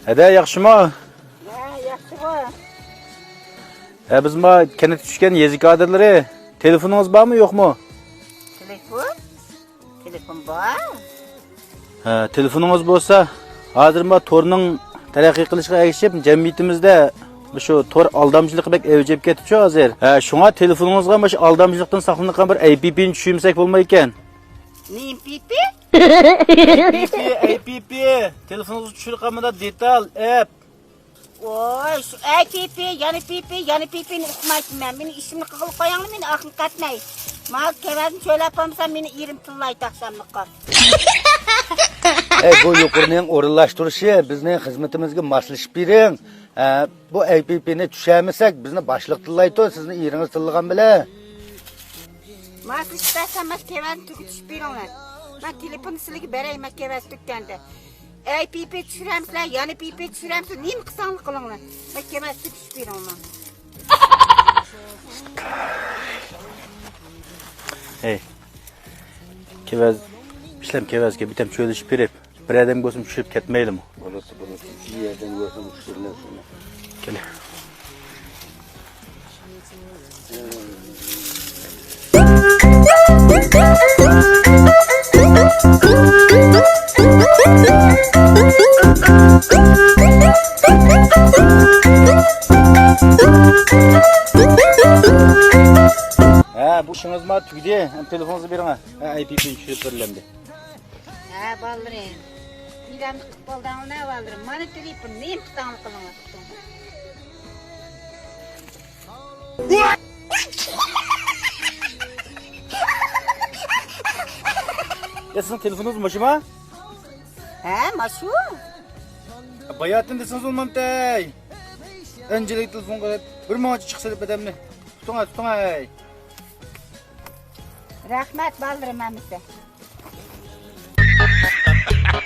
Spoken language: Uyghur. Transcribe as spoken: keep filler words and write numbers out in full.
ھەدە، ياخشىمۇ؟ ھە، ياخشىغۇ. ھە، بىز ما كەنتكە چۈشكەن يېزا كادىرلىرى. تېلېفونىڭىز بارمۇ، يوقمۇ؟ تېلېفون؟ تېلېفون بار. ھە، تېلېفونىڭىز بولسا، ھازىر ما تورنىڭ تەرەققىي قىلىشىغا ئەگىشىپ، جەمئىيىتىمىزدە شۇ تور ئالدامچىلىقى بەك ئەۋج ئېلىپ كەتتىچۇ ھازىر. ھە، شۇڭا تېلېفونىڭىزغا مۇشۇ ئالدامچىلىقتىن ساقلىنىدىغان بىر ئەي پى پىنى چۈشۈرمىسەك بولمايدىكەن. نېمە ئەي پى پى؟ ئەي پى پى، ئەي پى پى. تېلېفونىڭىزغا چۈشۈرۈپ قالمىدا دېتال، ئەپ. ۋوي، شۇ ئەي پى پى، يەنە پى پى، يەنە پى پىنى ئۇقمايتتىم مەن. مېنى ئىشىمنى قىلغىلى قويۇڭلار، مېنى ئاقىم قاتناي. ماڭا كەۋەزنى چۆلەپ بولمىسا، مېنى ئېرىم تىللايتتى ئاخشاملىققا. ئەي، بۇ يۇقىرىنىڭ ئورۇنلاشتۇرۇشى، بىزنىڭ خىزمىتىمىزگە ماسلىشىپ بېرىڭ. ئە، بۇ ئەي پى پىنى چۈشەرمىسەك، بىزنى باشلىق تىللايتتى، سىزنى ئېرىڭىز تىللىغان بىلەن. ماسلىشىپ بەرسەم، مانا كەۋەزنى تۈگىتىشىپ بېرىڭلار. مەن تېلېفوننى سىلىگە بەرەي، مەن كەۋەز تۈگكەندە. ئەي پى پى چۈشۈرەمسىلەر، يەنە پى پى چۈشۈرەمسىلەر، نېمە قىلساڭلار قىلىڭلار. مەن كەۋەز تۈگىتىشىپ بېرىڭلار. ھەي، كەۋەز، ئىشلەم كەۋەزگە بىتەم چۆلىشىپ بېرىپ. بىر ئادەم بولسىمۇ چۈشۈرۈپ كەتمەيلىمۇ؟ بولىدۇ، بولىدۇ. بىر ئادەم بولسىمۇ چۈشۈرمەسمۇ؟ كېلە. ھە، بۇ ئىشىڭىز ما تۈگىدى. تېلېفونىڭىزنى بېرىڭ. ھە، ئەي پى پىنى چۈشۈرۈپ بېرىلەمدى. ھە، بالىلىرىم. بىلەمدە قىلىپ بولدۇڭلار، بالىلىرىم. مانا تېلېفون، نېمە قىلساڭلار قىلىڭلار. يا، سىزنىڭ تېلېفونىڭىز مۇشۇما؟ ھە، ماشۇ. باياتىن دېسىڭىز بولمامتەي. ئەنجىلىك تېلېفون قىلىپ، بىر ماڭچە چىقسا دەپ ئادەمنى. تۇتۇڭ، تۇتۇڭ، ھەي. رەھمەت، بالىلىرىم ھەممىسى.